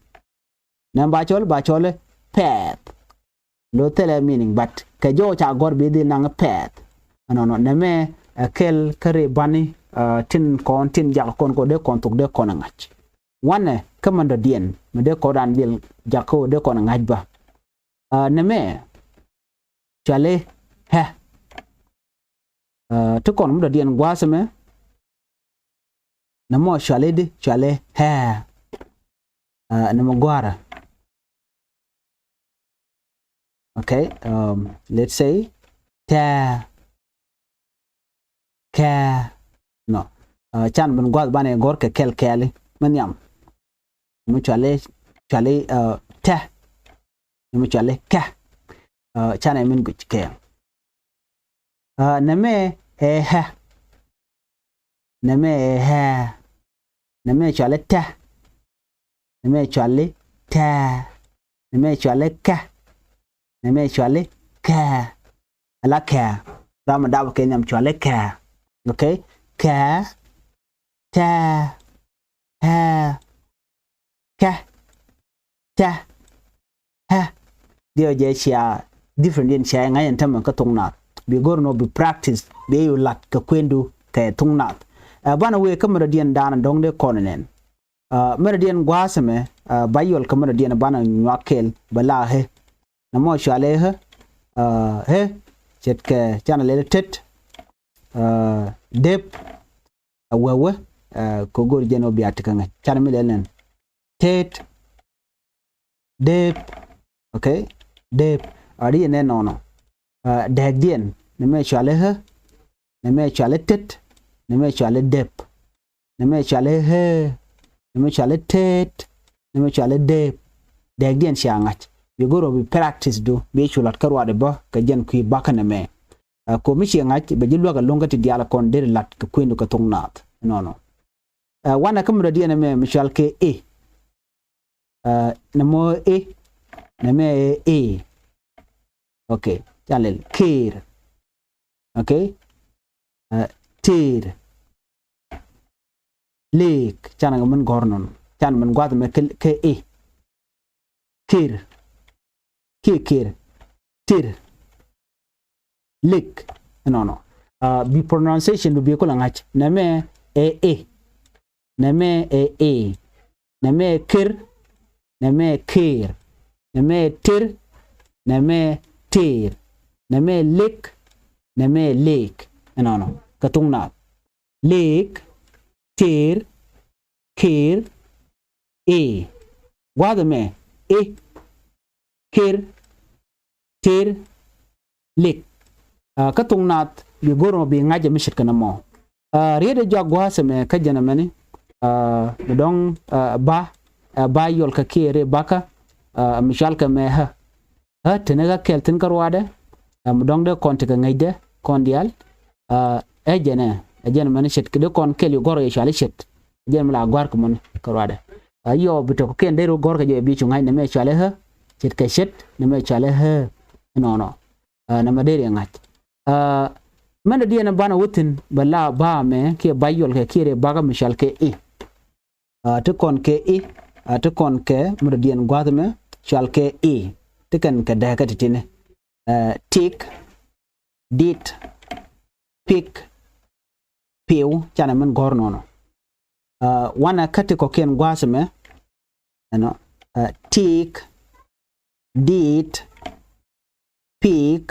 Nɛmɛ ba cɔl, ba cɔl i̱ pɛth. Lo thilɛ meaning, but kɛ jɔw ca gɔ̱r bi dhil naŋ pɛth. Ɛnɔnɔ, nɛmɛ ɛ kɛl kä rɛy bani, ah, tin kɔn, tin jak kɔn kɔ dee kɔn thok dee kɔn ɛ ŋa̱c. Wanɛ kä mɛn dɔ̱diɛn mi dee kɔn raan dhil jak kɔ dee kɔn ɛ ŋa̱c bä. Ah, nɛmɛ cɔal i̱ ɛ. Ah, ti kɔn mi dɔ̱diɛn gua̱a̱th ɛmɛ. Nɛmɔ cɔal i̱ di, cɔal i̱ ɛ. Ah, nɛmɛ gua̱a̱rä. Okay, um, let's say tɛ. Kɛ. No. Ah, canɛ min gua̱a̱th banɛ gɔ̱r kɛ kɛl kɛɛli. Mi nhiam. Mi cɔal i̱, cɔal i̱, ah, tɛ. Mi cɔal i̱ kɛ. Ah, canɛ min guic kɛ. Ah, nɛmɛ ɛ ɛ. Nɛmɛ ɛ ɛ. Nɛmɛ cɔal i̱ tɛ. Nɛmɛ cɔal i̱ tɛ. Nɛmɛ cɔal i̱ kɛ. Nɛmɛ cɔal i̱ kɛ. Ala kɛ. Ram mi dap kɛ nhiam cɔal i̱ kɛ. Okay? Kɛ. Tɛ. Ɛ. Kɛ. Tɛ. Ɛ. Diɛ jɛ cia different diɛn cia ŋa̱c ɛn tämɛ kä thok naath. Bi go̱r nɔ bi practice, bi yu lat kɛ kuendu kɛ thok naath. Ɛ, banɛ wee kä mɛn dɔ̱diɛn da̱a̱n dɔ̱ŋ dee kɔn nɛn. Ɛ, mɛn dɔ̱diɛn gua̱a̱th ɛmɛ, ɛ, ba yɔl kä mɛn dɔ̱diɛn banɛ nyuak kɛɛl bɛ la ɛ. Nɛmɔ cɔal i̱ ɛ. Ɛ, ɛ. Ce̱tkɛ canɛ lɛl i̱ tet. Ɛ, dep. A wee wee, ɛ, kɛ go̱r jɛn ɔ bia ti kä ŋäc. Canɛ mi lɛl nɛn. Tet. Dep. Okay? Dep. A ri nɛ nɔnɔ. Ɛ, dɛɛkdiɛn. Nɛmɛ cɔal i̱ ɛ. Nɛmɛ cɔal i̱ tet. Nɛmɛ cɔal i̱ dep. Nɛmɛ cɔal i̱ ɛ. Nɛmɛ cɔal i̱ tet. Nɛmɛ cɔal i̱ dep. Dɛɛkdiɛn cia ŋa̱c. Bi go̱r ɔ bi practice du. Bi cu lat kä ruaadɛ bä. Kɛ jɛn kui̱ bakä nɛmɛ. Ɛ, kɔ mi ciɛ ŋa̱c bɛ ji̱ luäk ɛlɔ̱ŋ kä ti diaal kɔn deri lat kɛ kuëndu kɛ thok naath. Nɔnɔ. Ɛ, wanɛ kä mi dɔ̱diɛn ɛmɛ mi cɔal kɛ i̱. Ɛ, nɛmɔ i̱. Nɛmɛ ɛ i̱. Okay. Canɛ lɛl kër. Okay. Ɛ, tër. Lëëk. Canɛ kɛ min gɔ̱r nɔn. Canɛ min gua̱th mɛ kɛ, kɛ i̱. Kër. Kiɛ kër. Tër. Lëk. Nɔnɔ. Ɛ, bi pronunciation du bi kulɛ ŋa̱c. Nɛmɛ ɛ i̱. Nɛmɛ ɛ i̱. Nɛmɛ ɛ kër. Nɛmɛ ɛ kër. Nɛmɛ ɛ tër. Nɛmɛ ɛ tër. Nɛmɛ ɛ lëk. Nɛmɛ ɛ lëëk. Nɔnɔ. Kɛ thok naath. Lëëk. Tër. Kër. i̱. Gua̱a̱th ɛmɛ i̱, kër, tër, lik. Kä thok naath bi go̱r ɛmɔ bi ŋa̱c ɛ mi ce̱tkɛ nɔmɔ. Riet ɛ jɔak gua̱a̱th ɛmɛ kä jɛn ɛmɛni mi dɔ̱ŋ ba, ba yɔl kɛ kiɛ ri bakä mi cɔal kɛ mɛ ɣä. Ɣä teni ɣä kɛl thi̱n kä ruaadɛ. Mi dɔ̱ŋ dee kɔn tekɛ ŋäcdɛ kɔn diaal. Ɛ jɛn ɛ, ɛ jɛn ɛmɛni ce̱t kɛ dee kɔn kɛl i̱ gɔ̱r ɛ cɔal i̱ ce̱t. Ɛ jɛn ɛmɛ la gua̱a̱r kɛ mɔni kä ruaadɛ. Yɔ bi tɔk kɛn dee ru gɔ̱r kɛ jɛ bi cu ŋa̱c nɛmɛ cɔal i̱ ɣä. Ce̱tkɛ ce̱t nɛmɛ cɔal i̱ ɣä. Ɛnɔnɔ. Nɛmɛ deri ɛ ŋa̱c. Mɛn dɔ̱diɛn banɛ wä thi̱n bɛ la ba mɛ kiɛ ba yɔl kɛ kiɛ ri bakä mi cɔal kɛ i̱. Ti kɔn kɛ i̱, ti kɔn kɛ mɛ dɔ̱diɛn gua̱a̱th mɛ cɔal kɛ i̱. Ti kɛn kɛ dääkä ti̱ti̱ni. Tik, dit, pik, piw, canɛ min gɔ̱r nɔnɔ. Wanɛ kä ti kɔ̱kiɛn gua̱a̱th mɛ ɛnɔ, tik, dit, pik,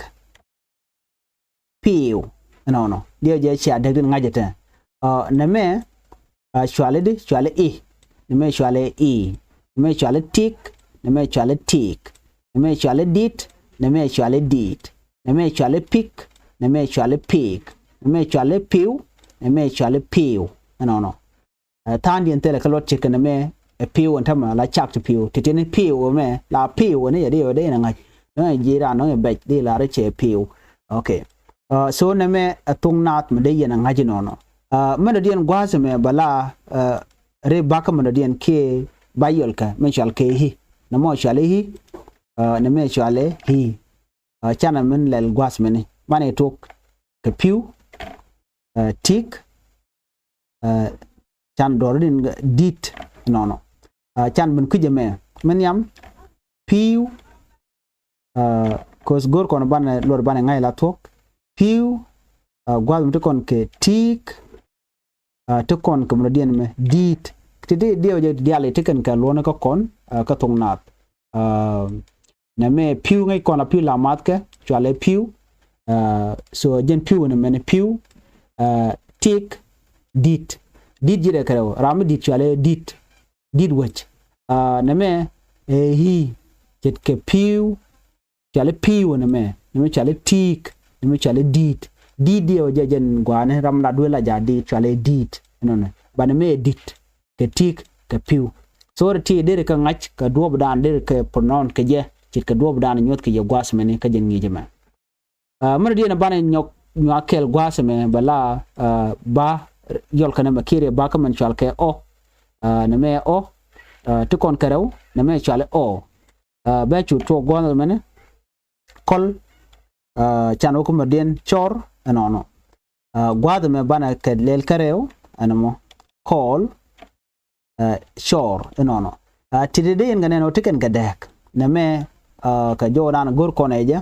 piw. Ɛnɔnɔ diɛ jɛ cia däk din ŋa̱cä tɛ. Nɛmɛ cuali di, cuali i̱. Nɛmɛ cuali i̱. Nɛmɛ cuali tik. Nɛmɛ cuali tik. Nɛmɛ cuali dit. Nɛmɛ cuali dit. Nɛmɛ cuali pik. Nɛmɛ cuali pik. Nɛmɛ cuali piw. Nɛmɛ cuali piw. Ɛnɔnɔ. Tha̱a̱ŋdiɛn thilɛ kä luɔt ce̱tkɛ nɛmɛ ɛ pi̱w ɛn tämɛ la cak ti pi̱w. Ti̱ti̱ni pi̱w ɛmɛ la pi̱w ɛn i̱ yɛ di yɛ di yɛn ɛ ŋa̱c. Dɔ̱ŋ ɛ ji̱ raan dɔ̱ŋ ɛ bɛc di la rɛ cɛ pi̱w. Ok. So nɛmɛ ɛ thok naath mi dee yɛn ɛ ŋa̱c inɔnɔ. Mɛn dɔ̱diɛn gua̱a̱th ɛmɛ bɛ la ri bakä mɛn dɔ̱diɛn kiɛ ba yɔl kɛ mɛ cɔal kɛ i̱. Nɛmɔ cɔal i̱. Nɛmɛ cɔal i̱. Canɛ min lɛl gua̱a̱th mɛni manɛ tuɔk kɛ pi̱w. Tik. Can dɔr din dit nɔnɔ. Can bin kui̱c ɛmɛ min yam pi̱w. Ko̱th go̱r kɔn banɛ luɔr banɛ ŋa̱c la thuɔ̱k pi̱w. Gua̱a̱th mi ti kɔn kɛ tik. Ti kɔn kɛ mɛ dɔ̱diɛn mɛ dit. Ti di diɛw jɛ diali ti kɛn kɛ luɔ̱n kä kɔn kä thok naath. Nɛmɛ pi̱w ŋäc kɔn la pi̱w la mathkɛ cualɛ pi̱w. So jɛn pi̱w nɛmɛni pi̱w. Tik dit. Dit ji̱ dɛ kɛ rɛw ram mi dit cualɛ dit. Dit wec. Nɛmɛ ɛ i̱ ce̱tkɛ pi̱w. Cualɛ pi̱w nɛmɛ. Nɛmɛ cualɛ tik. Nɛmɛ cualɛ dit. Dit diɛ wä jɛ jɛn gua̱a̱ni ram la duel la ja̱ dit cualɛ dit. Ɛnɔnɛ ba nɛmɛ ɛ dit. Kɛ tik kɛ pi̱w. So rɛ ti deri kɛ ŋa̱c kɛ duɔ̱ɔ̱p dan deri kɛ pronoun kɛ jɛ ce̱tkɛ duɔ̱ɔ̱p dan nyuɔ̱th kɛ jɛ gua̱a̱th mɛni kä jɛn ŋi̱i̱c ɛmɛ. Mɛn diɛn banɛ nyɔk nyuak kɛl gua̱a̱th ɛmɛ bɛ la ba yɔl kɛ nɛmɛ kiɛ ri bakä mɛn cual kɛ ɔ. Nɛmɛ ɔ. Ti kɔn kɛ rɛw nɛmɛ cual ɔ. Bɛ cu tuɔk gua̱a̱th ɛmɛni kɔl. Can wä kä mɛ diɛn cɔr ɛnɔnɔ. Gua̱a̱th ɛmɛ banɛ kɛ lɛl kä rɛw ɛnɔmɔ kɔl. Cɔr inɔnɔ. Ti dee dee yɛn kɛ nɛn ɔ ti kɛn kɛ dɛɛk nɛmɛ. Kɛ jɔwdan go̱r kɔn ɛ jɛ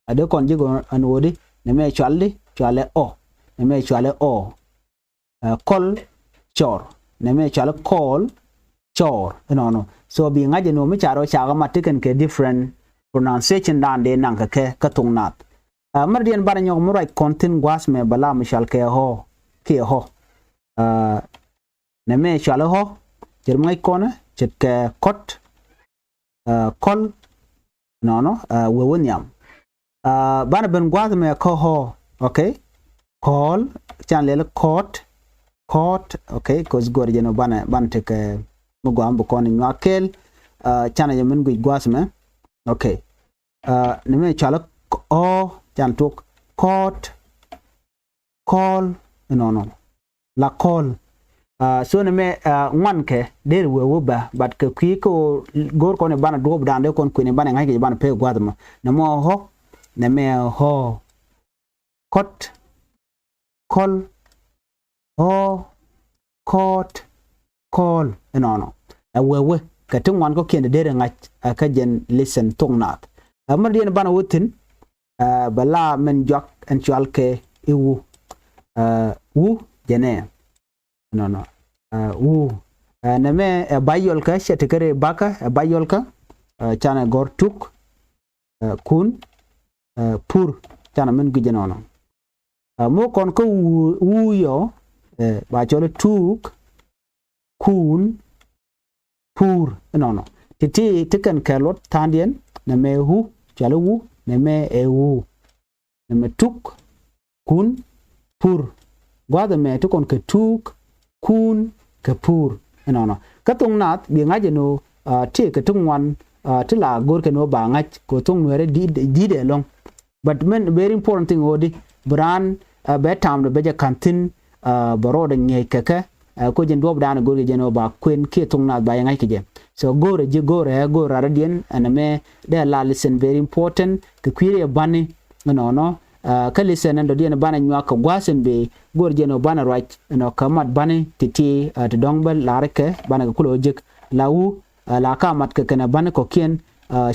a dee kɔn ji̱ kɔn ɛn ɣöödi nɛmɛ cual di cualɛ ɔ. Nɛmɛ cualɛ ɔ. Kɔl cɔr. Nɛmɛ cualɛ kɔl cɔr inɔnɔ. So bi ŋa̱c ɛn ɣöö mi ca rɔ cakɛ mat ti kɛn kɛ different pronunciation dan dee naŋ kɛ kɛ kä thok naath. Mɛr diɛn banɛ nyɔk mi ruac kɔn thi̱n gua̱a̱th mɛ bɛ la mi cual kɛ ɣɔ̱ kiɛ ɣɔ̱. Nɛmɛ cualɛ ɣɔ̱ ce̱t mi ŋäc kɔn ce̱tkɛ kɔt. Kɔl nɔnɔ wee wä nhiam. Banɛ ben gua̱a̱th mɛ kä ɣɔ̱. Ok. Kɔl can lɛl kɔt. Kɔt. Ok. Ko̱th gɔr jɛn banɛ banɛ tekɛ mi gua̱a̱th mi bi kɔn nyuak kɛl. Canɛ jɛ min guic gua̱a̱th mɛ. Ok. Nɛmɛ cualɛ ɣɔ̱ can tok kɔt. Kɔl inɔnɔ la kɔl. So nɛmɛ ŋuan kɛ der wee wä bä but kɛ kui̱ kä go̱o̱r kɔn i̱ banɛ duɔ̱ɔ̱p dan dee kɔn kui̱n i̱ banɛ ŋa̱c kɛ i̱ banɛ pek gua̱th mɔ. Nɛmɔ ɣɔ̱. Nɛmɛ ɣɔ̱. Kɔt. Kɔl. Ɣɔ̱. Kɔt. Kɔl inɔnɔ. Ɛ wee wä kɛ ti ŋuan kɔ̱kiɛn dee der ɛ ŋa̱c ɛ kä jɛn listen thok naath. Ɛ mɛr diɛn banɛ wä thi̱n. Bɛ la mɛn juak ɛn cual kɛ i̱ wu. Wu jɛnɛ nɔnɔ. Wu. Nɛmɛ ɛ ba yɔlkä cɛ ti kɛ ri bakä ɛ ba yɔlkä. Canɛ gɔr tuk. Kun. Pur. Canɛ mɛn gui̱c jɛ nɔnɔ. Muk kɔn kä wu, wu yɔ ba cɔl i̱ tuk. Kun. pur. Ɛnɔnɔ ti ti ti kɛn kɛ luɔt tha̱a̱ŋdiɛn, nɛmɛ wu, cɔali wu, nɛmɛ ɛ wu. Nɛmɛ tuk, kun, pur. Gua̱a̱th ɛmɛ ti kɔn kɛ tuk, kun, kɛ pur. Ɛnɔnɔ kä thoŋ naath bi ŋa̱c ɛn ɣöö ti kɛ ti ŋuan ti la go̱o̱r kɛn ɣöö ba ŋa̱c kɛ thoŋ nuɛɛrɛ di̱t ɛlɔ̱ŋ. But mɛn very important thing ɣöö di bi raan bɛ ta̱a̱m dɔ bɛ jɛ ka̱n thi̱n, bɛ rɔɔdɛ ŋi̱eec kɛ kɛ. Ko jɛn duɔ̱ɔ̱pdan go̱o̱r kɛ jɛn ɣöö ba kuën kiɛ thoŋ naath ba jɛ ŋa̱c kɛ jɛ. So go̱o̱rɛ ji̱ go̱o̱rɛ ɛ go̱o̱r rarädiɛn ɛn ɛmɛ dee la listen very important kɛ kui̱ rɛy bani. Ɛnɔnɔ kä listen ɛn dɔ̱diɛn banɛ nyuak kɛ gua̱a̱th in bi go̱o̱r jɛn ɣöö banɛ ruac ɛnɔ kɛ mat bani ti̱ti̱ ti dɔ̱ŋ bä la̱rikɛ banɛ kɛ kulɛ ɣöö jek la wu la ka mat kɛ kɛnɛ bani kɔ̱kiɛn.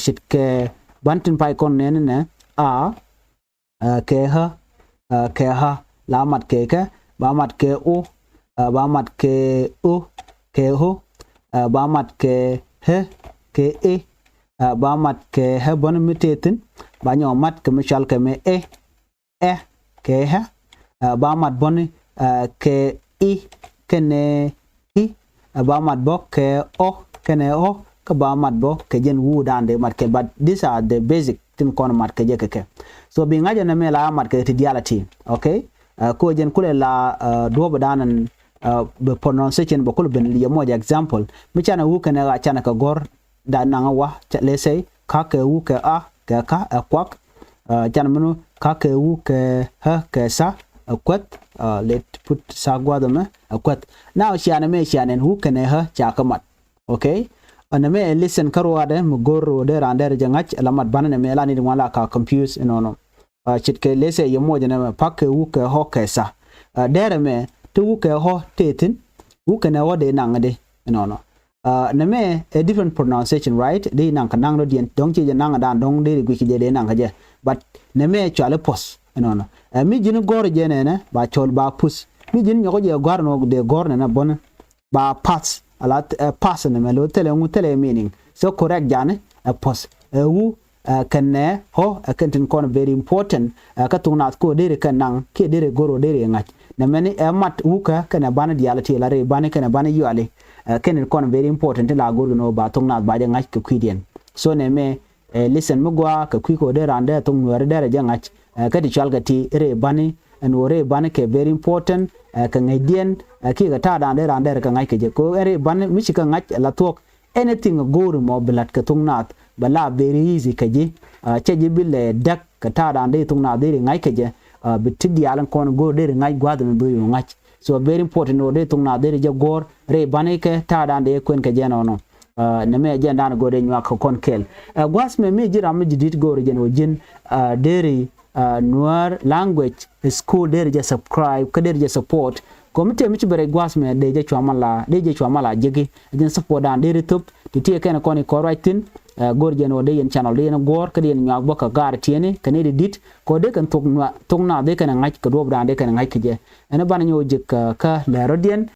Ce̱tkɛ bani tin pay kɔn nɛn nɛ a kɛ ɣä kɛ ɣä la mat kɛ kɛ ba mat kɛ o ba mat kɛ o kɛ o ba mat kɛ ɣä kɛ e ba mat kɛ ɣä bäni mi tëë thi̱n ba nyɔk mat kɛ mi cɔal kɛ mi ɛ ɛ kɛ ɣä ba mat bäni kɛ i kɛnɛ i ba mat bä kɛ ɔ kɛnɛ ɔ kä ba mat bä kɛ jɛn wuudan dee mat kɛ. But these are the basic tin kɔn mat kɛ jɛ kɛ kɛ. So bi ŋa̱c ɛn ɛmɛ la mat kɛ ti diaal a ti. Okay. Ko jɛn kulɛ la duɔ̱ɔ̱pdan ɛn bi pronunciation bɛ kul ben liɛ muɔc example mi canɛ wu kɛnɛ ɣä canɛ kɛ gɔ̱r da naŋ wa. Let's say ka kɛ wu kɛ a kɛ ka ɛ kuak. Can minu ka kɛ wu kɛ ɣä kɛ sa ɛ kuɛth. Let put sa gua̱a̱th ɛmɛ ɛ kuɛth. Now cianɛ mɛ cianɛ wu kɛnɛ ɣä ca kɛ mat. Okay. Ɛn ɛmɛ ɛ listen kä ruaadɛ mi go̱r ruɔdɛ raan dɛr jɛ ŋa̱c ɛ la mat banɛ nɛ mɛ la ni di ŋuan la ka confuse ɛnɔnɔ. Ce̱tkɛ lethɛ yɛ muɔcɛ nɛmɛ pak kɛ wukɛ ɣɔ̱ kɛ sa. Dɛrɛ mɛ ti wukɛ ɣɔ̱ tëë thi̱n wukɛ nɛ ɣɔ̱ dee naŋ di ɛnɔnɔ. Nɛmɛ ɛ different pronunciation, right? Dee naŋ kɛ naŋ dɔ̱diɛn dɔ̱ŋ ci jɛ naŋ dan dɔ̱ŋ dee ri guic kɛ jɛ dee naŋ kɛ jɛ. But nɛmɛ cuali puɔ̱th ɛnɔnɔ. Ɛ mi ji̱n gɔ̱r jɛ nɛnɛ ba cɔl ba puth. Mi ji̱n nyɔk jɛ gɔ̱r nɔ dee gɔ̱r nɛnɛ bɔ̱n ba path. Ala path nɛmɛ lo thilɛ ŋu thilɛ meaning. So correct jani ɛ puɔ̱th ɛ wu kɛnɛ ɣɔ̱ ɛ kɛn tin kɔn very important. Kä thuk naath ko deri kɛn naŋ kiɛ deri goro deri ŋa̱c. Nɛmɛni ɛ mat wukä kɛnɛ bani diaal ti la ri bani kɛnɛ bani yuali. Kɛn tin kɔn very important ti la gor gɛ nɔ ba thuk naath ba jɛ ŋa̱c kɛ kui̱diɛn. So nɛmɛ listen mi gua kɛ kui̱ ko deri raan dee thuk nuɛɛri deri jɛ ŋa̱c. Kä ti cual kɛ ti ri bani ɛn wä ri bani kɛ very important. Kɛ ŋa̱cdiɛn kiɛ kɛ ta̱a̱ daan dee raan deri kɛ ŋa̱c kɛ jɛ ko ɛn ri bani mi ci kɛ ŋa̱c la thuɔ̱k. Anything a go̱o̱ri mɔ bi la̱t kɛ thuk naath bɛ la very easy kɛ ji̱. Cɛ ji̱ bi lɛ däk kɛ ta̱a̱dan dee thuk naath dee ri ŋa̱c kɛ jɛ. Bi ti diaal in kɔn go̱o̱r dee ri ŋa̱c gua̱a̱th mi bi ri ŋa̱c. So very important ɔ dee thuk naath dee ri jɛ guɔ̱ɔ̱r ri bani kɛ ta̱a̱dan dee kuɛn kɛ jɛ nɔnɔ. Nɛ mɛ jɛn dan go̱o̱r dee nyuak kɛ kɔn kɛl. Gua̱a̱th mɛ mi ji̱ ram mi ji̱ di̱t go̱o̱r jɛn ɔ ji̱n dee ri Nuer language school deri jɛ subscribe kä deri jɛ support. Kɔmi tëë mi ci bɛ rɛc gua̱a̱th mɛ dee jɛ cua mala dee jɛ cua mala jeki. Jɛn support dan deri thop ti tiɛ kɛn kɔn i kɔn ruac thin. Go̱r jɛn wä dee yɛn channel dee yɛn guɔ̱ɔ̱r kä dee yɛn nyuak bä kä gaar tiɛni kɛ ni di dit kɔ dee kɛn thok nua thok na dee kɛn ŋa̱c kɛ duɔp dan dee kɛn ŋa̱c kɛ jɛ. Ɛn ban nyɛ wä jek kä lɛ rɔ̱diɛn.